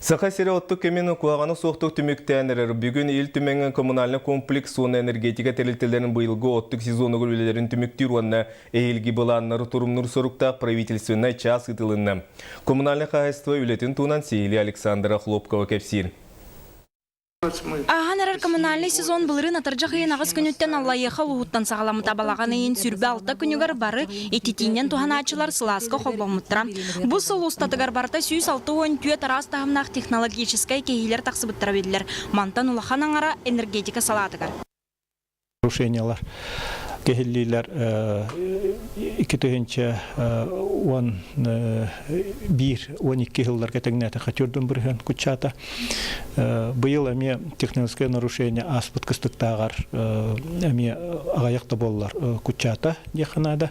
Саха сирэ оттук кэмин куһаҕаны суохтук түмүктээн эрэр. Бүгүн Ил Түмэҥҥэ коммунальнай комплекс уонна энергетика тэрилтэлэрин быйылгы оттук сезонугар үлэлэрин түмүктүүр уонна эһиилги былааннары торумнуур соруктаах правительственнай чаас ыытылынна. Коммунальнай хаһаайыстыба үлэтин туһунан сиһилии Александра Хлопкова кэпсиир. Ааһан эрэр коммунальнай сезон былырыын атырдьах ыйын аҕыс күнүттэн Аллайыаха улууһуттан саҕаламмыта. Балаҕан ыйын 26 күнүгэр бары ититиинэн туһанааччылар сылааска холбоммуттара. Бу сыл устатыгар барыта 164 араас таһымнаах технологическай кэһиилэр тахсыбыттара биллэр. Мантан улахан аҥара энергетика салаатыгар. Нарушениялар кэһиллиилэр 2011-12 сылларга тэҥнээтэххэ төрдүн бырыһыан куччаата. Быйыл эмиэ техническое нарушение ааспыт кыстыктааҕар эмиэ аҕыйах да буоллар куччаата диэххэ наада.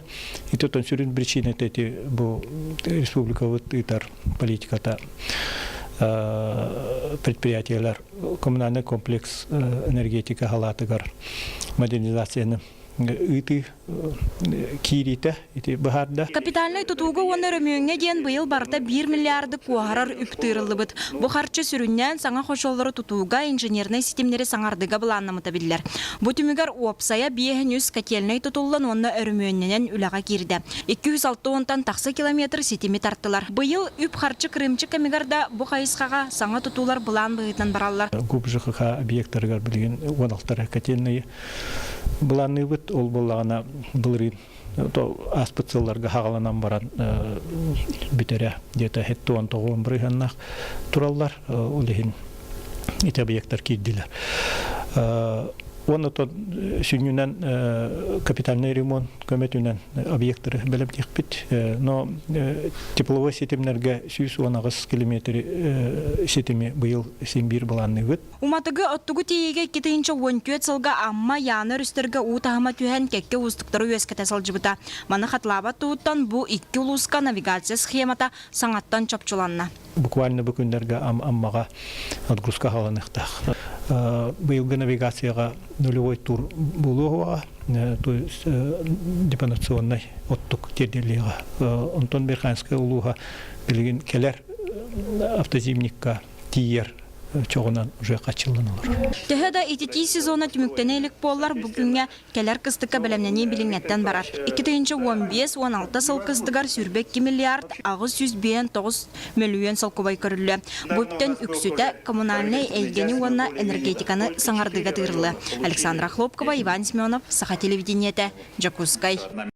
Ити оттон сүрүн причинэтэ ити бу республикабыт ыытар политиката предприятиелар коммунальный комплекс энергетика халаатыгар модернизацияны ыытыы киириитэ ити быһаарда. Капитальнай тутууга уонна өрөмүөҥҥэ диэн быйыл барыта 1 миллиарды куоһарар үп тыырыллыбыт. Бу харчы сүрүннээн саҥа хочуоллары тутууга инженернэй ситимнэри саҥардыыга былааннаммыта биллэр. Бу түмүгэр уопсайа 5 котельнай тутуллан уонна өрөмүөннэнэн үлэҕэ киирдэ. 260-тан тахса километр ситими тартылар. Быйыл үп-харчы кырыымчык кэмигэр да бу хайысхаҕа саҥа тутуулар былаан быһыытынан бараллар. ГУП ЖКХ объектарыгар билигин 16 котельнайы былаанныыбыт. Ол буоллаҕына былырыын ааспыт сылларга хаҕаланан баран бүтэрэ где-то 79 бырыһыаннаах тураллар. Ол иһин ити объектар киирдилэр. Уонна сүнньүнэн капитальный ремонт көмөтүнэн объектары бэлэмниэхпит. Но тепловой ситимнэргэ 118 километр ситими быйыл син биир былаанныыбыт. Уматыгы оттугу тиэйиигэ 2014 сылга Амма, Яна өрүстэргэ уу таһыма түһэн кэккэ уустуктары үөскэтэ сылдьыбыта. Маны хатылаабат туһуттан бу икки улууска навигация схемата саҥаттан чопчуланна. Буквально бу күннэргэ Аммаҕа отгрузка аҕаланыахтаах. Быйылгы навигацияҕа нулевой тур буолуоҕа, то есть депонационнай оттук тиэрдиллиэҕэ. Онтон Верхоянскай улууһа билигин кэлэр автозимникка тиийэр чоҕунан уже хаччыллан олорор. Төһө да ититии сезона түмүктэнэ илик буоллар, бу күҥҥэ Кэлэр кыстыкка бэлэмнэнии билиҥҥэттэн барар. 2015-16 сыл кыстыгар 22 миллиард 859 мөлүйүөн солкуобай көрүллүө. Бу үптэн үксүтэ коммунальнай эйгэни уонна энергетиканы саҥардыыга тыырыллыа. Александра Хлопкова, Иван Семенов, Саха телевидениетэ, Дьокуускай.